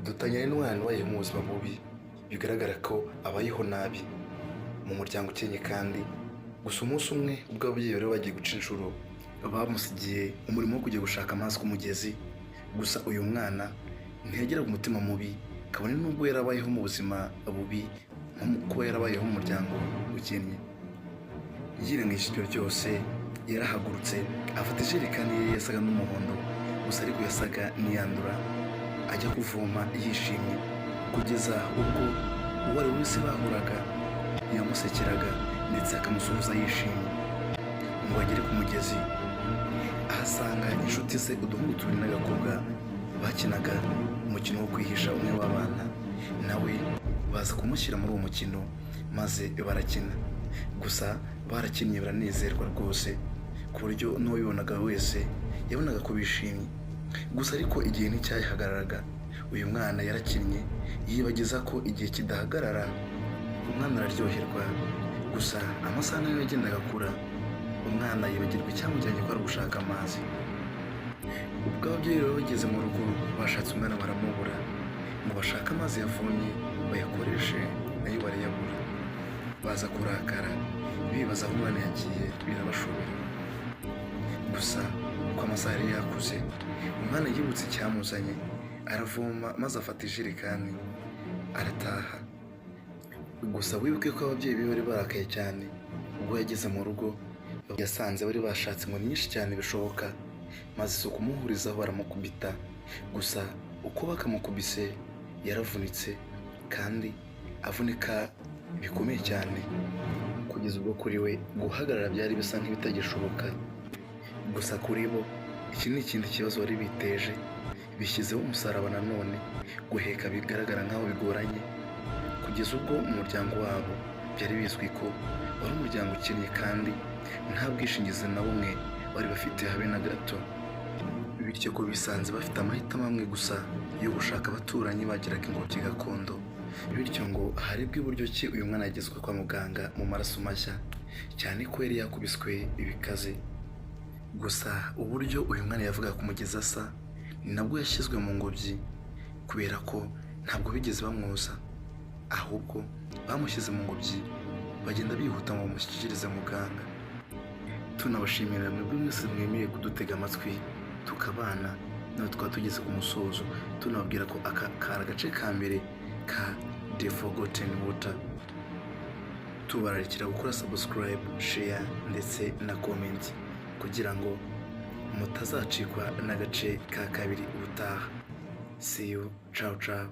Dutangiranye n'umwana ubayeho mu buzima bubi, bigaragara ko abayeho nabi mu muryango ukennye. Kandi gusa umunsi umwe, ubwo ababyeyi bari bagiye guca inshuro, bamusigiye umurimo wo kujya gushaka amazi ku mugezi. Gusa uyu mwana ntiyagiraga umutima mubi, kabone n'ubwo yarabayeho mu buzima bubi, nko kuba yarabayeho mu muryango ukennye. Yirengagije ibyo byose, yarahagurutse, afata ijerekani ye yasaga n'umuhondo gusa, ariko yasaga n'iyandura, ajya kuvoma yishimye, kugeza ubwo uwo ari we wese bahuraga yamusekeraga ndetse akamusuhuza yishimye. Ngo agere ku mugezi, ahasanga inshuti ze, uduhungu tubiri n'agakobwa bakinaga umukino wo kwihisha. Umwe w'abana nawe baza kumushyira muri uwo mukino, maze barakina. Gusa barakinnye, baranezerwa rwose, ku buryo n'uwabibonaga wese yabonaga ko bishimye. Gusa ariko igihe nticyahagararaga. Uyu mwana yarakinnye, yibagiza ko igihe kidahagarara. Umwana araryoherwa, gusa amasaha nayo yagendaga akura, umwana yibagirwa icyamujyanye, ko ari ugushaka amazi. Ubwo ababyeyi rero bageze mu rugo, bashatse umwana baramubura. Ngo bashake amazi yavomye bayakoreshe, nayo barayabura. Baza kurakara, bibaza aho umwana yagiye, birabashobera. Gusa uko amasaha yari yakuze, umwana yibutse icyamuzanye, aravoma, maze afata ijerekani arataha. Gusa wibuke ko ababyeyi be bari barakaye cyane. Ubwo yageze mu rugo, yasanze bari bashatse inkoni nyinshi cyane bishoboka, maze si ukumuhurizaho, baramukubita. Gusa uko bakamukubise, yaravunitse, kandi avunika bikomeye cyane, kugeza ubwo kuri we guhagarara byari bisa nk'ibitagishoboka. Gusa kuri bo iki ni ikindi kibazo bari biteje, bishyizeho umusaraba nanone guheka, bigaragara nk'aho bigoranye, kugeza ubwo mu muryango wabo byari bizwi ko wari umuryango ukennye, kandi nta bwishingizi na bumwe bari bafite habe na gato, bityo ko bisanze bafite amahitamo amwe gusa yo gushaka abaturanyi bagiraga ingobyi gakondo, bityo ngo harebwe uburyo ki uyu mwana yagezwa kwa muganga mu maraso mashya, cyane ko yari yakubiswe bikaze. Gusa uburyo uyu mwana yavugaga ku mugezi asa, ni nabwo yashyizwe mu ngobyi, kubera ko ntabwo bigeze bamwoza, ahubwo bamushyize mu ngobyi, bagenda bihuta ngo bamushyikirize muganga. Tunabashimira mwebwe mwese mwemeye kudutega amatwi tukabana nawe. Tukaba tugeze ku musozo, tunababwira ko aka kari agace ka mbere ka The Forgotten Water. Tubararikira gukora subscribe, share ndetse na comment, kugira ngo mutazacikwa n'agace ka kabiri ubutaha. See you, ciao ciao.